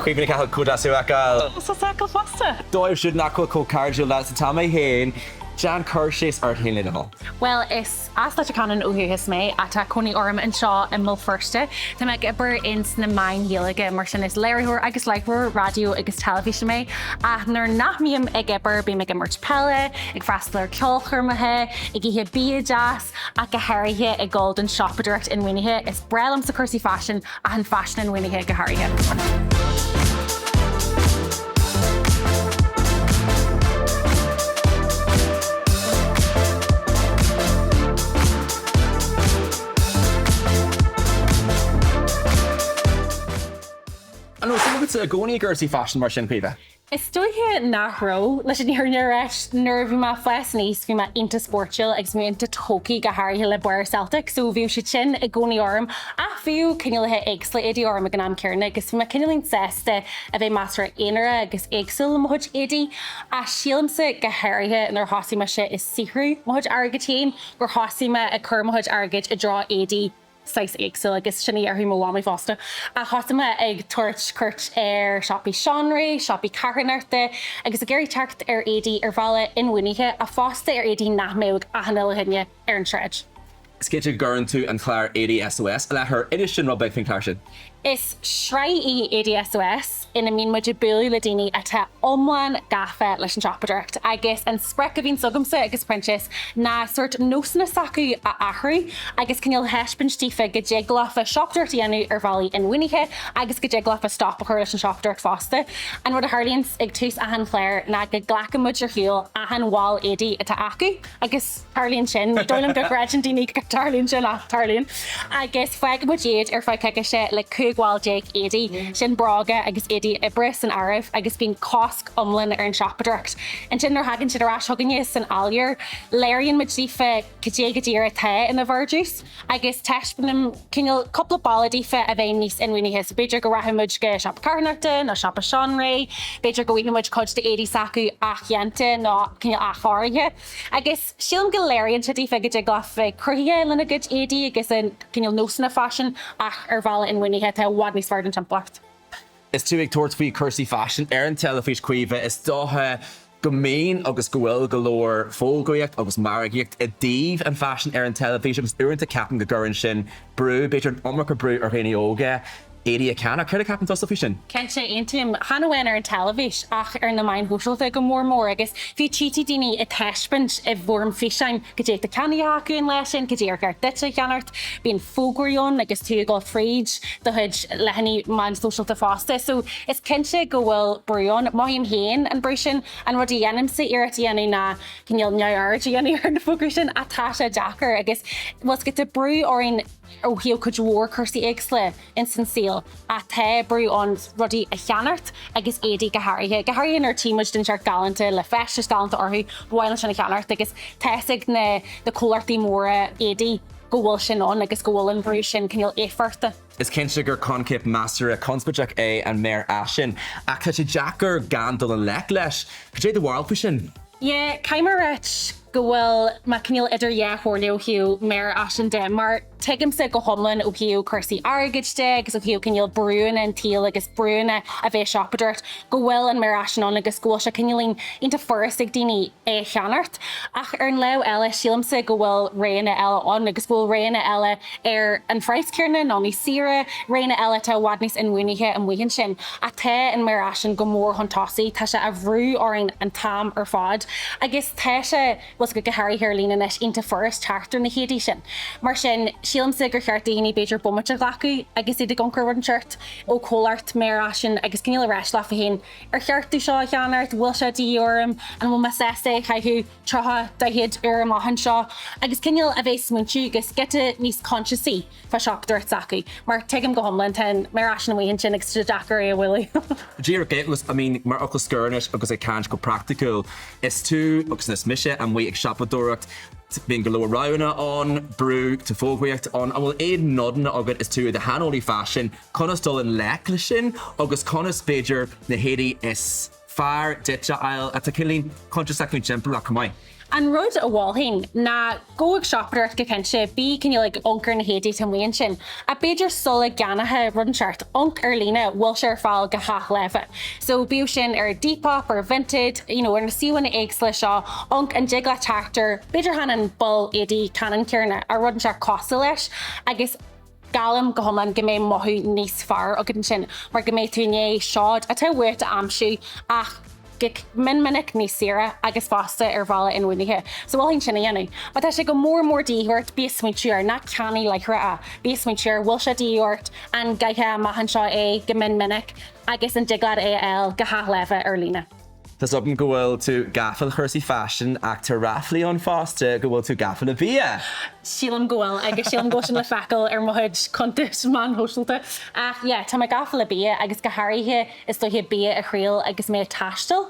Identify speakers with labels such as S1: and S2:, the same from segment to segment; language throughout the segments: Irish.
S1: Caoimhe Ní Chathail, chomh deas thú a fheiceáil.
S2: Deas tú a fheiceáil fosta.
S1: Dóibh siúd nach bhfuil chomh cairdiúil leat is atá mé féin, déan cur síos ort féin le do thoil.
S2: Bhuel, is as Leitir Ceanainn ó dhúchas mé ach tá cónaí orm anseo i mBéal Feirste. Tá mé ag obair ins na meáin Ghaeilge, mar sin is léiritheoir agus láithreoir raidió agus teilifíse mé. Ach nuair nach mbím ag obair, bím ag imirt peile, ag freastal ar ceolchoirmeacha, ag ithe bia deas, ach go háirithe ag dul don siopadóireacht inbhuanaithe. Is breá liomsa cúrsaí faisin ach an faisean inbhuanaithe go háirithe.
S1: An raibh suim agatsa i gcónaí i gcúrsaí faisin mar sin, Caoimhe?
S2: Is dóiche nach raibh, leis an fhírinne a ráit. Nuair a bhí mé ag fás aníos bhí mé iontach spóirtiúil agus bhí mé iontach tógtha go háirithe le barr Celtic so bhíodh siad sin i gcónaí orm ach bhíodh cineálacha éagsúla éadaí orm ag an am céanna agus bhí mé cineáilín sásta a bheith measartha aonarach agus éagsúil le mo chuid éadaí ach sílimse go háirithe nuair a thosaigh mise ag saothrú mo chuid airgid féin gur thosaigh mé ag cur mo chuid airgid i dtreo éadaí saghas éagsúil agus sin a déarfadh mo mhamaí fosta. Ach thosaigh mé ag tabhairt cuairt ar siopaí seanré, siopaí carthanachta agus ag iarraidh teacht ar éadaí ar bhealach inbhuanaithe ach fosta ar éadaí nach mbeadh ag achan uile dhuine ar an tsráid.
S1: Is cinnte go gcuireann tú an clár Éadaí SOS i láthair. Inis dúinn rud beag faoin chlár sin.
S2: Is sraith í Éadaí SOS ina mbíonn muid ag bualadh le daoine atá iomlán gafa leis an tsiopadóireacht agus an sprioc a bhíonns agamsa agus Proinsias ná sórt nósanna s'acu a athrú agus cineál thaispeáint daofa go dtig leofa siopadóireacht a dhéanamh ar bhealaí inbhuanaithe agus go dtig leofa stop a chur leis an siopadóireacht fosta. An rud a tharlaíonns ag tús achan chláir ná go nglacann muid ar shiúl achan bhall éadaí atá acu agus tarlaíonn sin, ní dóigh liom go gcreideann daoine go dtarlaíonn sin ach tarlaíonn, agus fágann muid iad ar feadh coicíse le 15 bhall éadaí, sin bróga agus éadaí oibre san áireamh, agus bíonn cosc iomlán ar an siopadóireacht. Ansin nuair a thagann siad ar ais chugainne san athuair, léiríonn muid daofa cad é go díreach atá ina vardrús agus taispeánaim cineál cúpla bealach daofa a bheith níos inbhuanaithe. So b'fhéidir go rachaidh muid go siopa carthanachta nó siopa seanré, b'fhéidir go bhfaighidh muid cuid d'éadaí s'acu athdhéanta nó cineál athchóirithe. Agus sílim go léiríonn sé daofa go dtig leo bheith cruthaitheach lena gcuid éadaí agus a gcineál nósanna faisin ach ar bhealach inbhuanaithe atá i bhfad níos fearr don timpeallacht.
S1: Is tú ag tabhairt faoi chúrsaí faisin ar an teilifís, Caoimhe, is dócha go mbíonn agus go bhfuil go leor fógraíocht agus margaíocht i dtaobh an faisin ar an teilifís agus uaireanta ceapaim go gcuireann sin brú, b'fhéidir an iomarca brú ar dhaoine óga éadaí a cheannach. Céard a cheapann tusa faoi sin?
S2: Cinnte, aontaím. Chan amháin ar an teilifís ach ar na meáin shóisialta go mór mór agus fiú tchítí daoine ag taispeáint i bhfoirm físeáin cad é atá ceannaithe acu an lá sin, cad é ar cheart duit a cheannacht. Bíonn fógraí ann agus tú ag dul fríd do chuid leathanaigh meán sóisialta fosta. So is cinnte go bhfuil brú ann. Mothaím féin an brú sin. An rud a dhéanaimse iarracht a dhéanamh ná cineál neamhaird a dhéanamh ar na fógraí sin ach tá sé deacair agus bhfuil 's agat tá brú orainn ó thaobh cuid mhór cúrsaí éagsúla ins an saol ach tá brú ann rudaí a cheannacht agus éadaí go háirithe. Go háirithe nuair a tchí muid duine inteacht galánta le feistis galánta orthu, ba mhaith linn sin a cheannacht agus tá's ag na na comhlachtaí móra éadaí go bhfuil sin ann agus go bhfuil an brú sin cineál éifeachtach.
S1: Is cinnte gur coincheap measartha conspóideach é an méarfhaisean ach tá sé deacair gan dul i ngleic leis. Cad é do bharúil faoi sin?
S2: Yeah, caithfidh mé a ráit go bhfuil mé cineál idir dhá chomhairle ó thaobh méarfhaisean de, mar tuigimse go hiomlán ó thaobh cúrsaí airgid de agus ó thaobh cineál brúanna an tsaoil agus brúanna a bheith ag siopadóireacht, go bhfuil an méarfhaisean ann agus go bhfuil sé cineáilín iontach furast ag daoine é a cheannacht. Ach ar an lámh eile, sílimse go bhfuil roghanna eile ann agus go bhfuil roghanna eile ar an phraghas céanna nó níos saoire, roghanna eile atá i bhfad níos inbhuanaithe amuigh ansin. Ach tá an méarfhaisean go mór chun tosaigh, tá sé á bhrú orainn an t-am ar fad agus tá sé, bhfuil 's agat, go háirithe ar líne anois, iontach furast teacht ar na héadaí sin. Mar sin, sílimse gur cheart do dhaoine b'fhéidir bomaite a ghlacadh agus iad ag amharc ar rud inteacht ó chomhlacht méarfhaisin agus cineál a ráit leofa féin, ar cheart domh seo a cheannacht, bhfuil sé de dhíth orm, an bhfuil mé sásta é a chaitheamh? 30, 40 uair amach anseo agus cineál a bheith smaointiú agus giota níos coinsiasaí fá siopadóireacht s'acu mar tuigim go hiomlán tá an méarfhaisean amuigh ansin agus tá sé deacair é a bhualadh.
S1: Díreach é agus I mean mar fhocal scoir anois agus ag caint go praiticiúil, is tú agus is mise amuigh ag siopadóireacht, bíonn go leor roghanna ann, brú, tá fógraíocht ann, an bhfuil aon nodanna agat is tú i do shaineolaí faisin conas dul i ngleic leis sin agus conas b'fhéidir na héadaí is fearr duit a fháil atá cineáilín coinsiasach faoin timpeallacht chomh maith.
S2: An rud a mholfainn ná gabh ag siopadóireacht go cinnte, bí cineál ag amharc ar na héadaí atá amuigh ansin. Ach b'fhéidir sula gceannófá rud inteacht, amharc ar líne, bhfuil sé ar fáil go hathláimhe. So bíodh sin ar Depop, ar Vinted, you know, ar na suíomhanna éagsúla seo, amharc an dtig leat teacht ar, b'fhéidir chan an ball éadaí ceannann céanna, ach rud inteacht cosúil leis agus geallaim go hiomlán go mbeidh mothú níos fearr agat ansin mar go mbeidh tú i ndiaidh seod atá uait a aimsiú ach go mion minic níos saoire agus fosta ar bhealach inbhuanaithe. So mholfainn sin a dhéanamh. Má tá sé go mór mór de dhíth ort, bí ag smaointiú air, ná ceannaigh láithreach é. Bí ag smaointiú air, bhfuil sé de dhíth ort, an gcaithfeá amach anseo é go mion minic agus an dtig leat é a fháil go hathláimhe ar líne.
S1: Tá's agam go bhfuil tú gafa le cúrsaí faisin ach tá ráflaí ann fosta go bhfuil tú gafa le bia!
S2: Sílim go bhfuil agus sílim go bhfuil sin le feiceáil ar mo chuid cuntais meán shóisialta. Ach yeah, tá mé gafa le bia agus go háirithe is dóiche bia a thriail agus mé ag taisteal.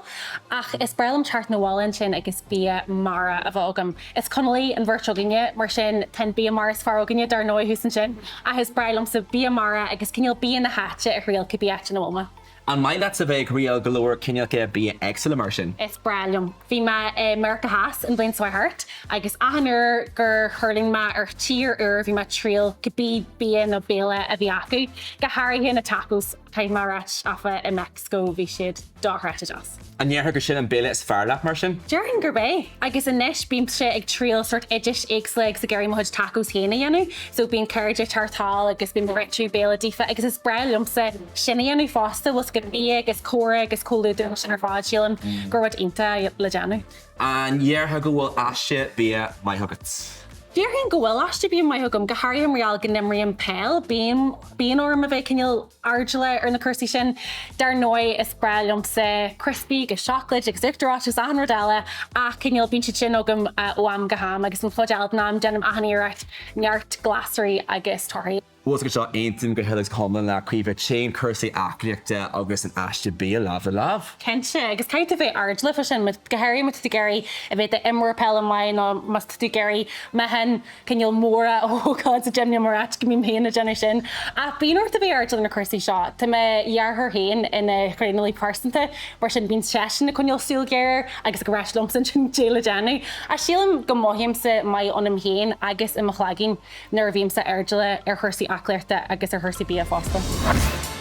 S2: Ach is breá liom teacht 'na bhaile ansin agus bia mara a bheith agam. Is Conallaigh an bheirt againne, mar sin tá an bia mara is fearr againne dar ndóigh thuas ansin. Ach is breá liomsa bia mara agus cineál bia na háite a thriail cibé áit ina bhfuil mé.
S1: An maith leatsa bheith ag thriail go leor cineálacha bia éagsúla mar sin?
S2: Is breá liom. Bhí mé i Meiriceá Theas an bhliain seo thart agus achan uair gur thuirling mé ar tír úr bhí mé ag triail cibé bia nó béile a bhí acu, go háirithe na tacos, caithfidh mé a ráit, áfach, i Meicsiceo bhí siad dochreidte deas.
S1: An ndéarfá gur sin an béile is fearr leat mar sin?
S2: Déarfainn gurb é. Agus anois bímse ag triail sórt oidis éagsúla agus ag iarraidh mo chuid tacos féin a dhéanamh. So bíonn cairde ag teacht thall agus bím ag réitiú béile daofa agus is breá liomsa sin a dhéanamh fosta, bhfuil 's agat bia agus comhrá agus comhluadar sin ar fad, sílim gur rud iontach le déanamh.
S1: An ndéarfá go bhfuil aiste bia maith agat?
S2: Déarfainn go bhfuil aiste bia maith agam, go háirithe mar gheall go n-imrím peil, bím, bíonn orm a bheith cineál airdeallach ar na cúrsaí sin. Dar ndóigh is breá liomsa criospaí agus seacláid agus uachtar reoite agus achan rud eile ach cineál bíonn siad sin agam ó am go ham agus an chuid eile den am déanaim achan iarracht neart glasraí agus torthaí.
S1: Bhfuil 's agat seo, aontaím go huile is go hiomlán le Caoimhe, téann cúrsaí aclaíochta agus an aiste bia lámh le lámh.
S2: Cinnte, agus caithfidh tú a bheith airdeallach fá sin, go háirithe má tá tú ag iarraidh a bheith i d'imreoir peile maith nó má tá tú ag iarraidh meáchain cineál móra a thógáil sa gym, níl mé ag ráit go mbím féin ag déanamh sin. Ach bíonn ort a bheith airdeallach ar na cúrsaí seo. Tá mo dheartháir féin ina thraenálaí pearsanta, mar sin bíonn seisean ag coinneáil súil ghéar air agus ag ráit liomsa ansin caidé le déanamh. Ach sílim go mothaímse maith ionam féin agus i mo chloigeann. nuair a bhímse airdeallach ar chúrsaí aclaíochta agus ar chúrsaí bia fosta.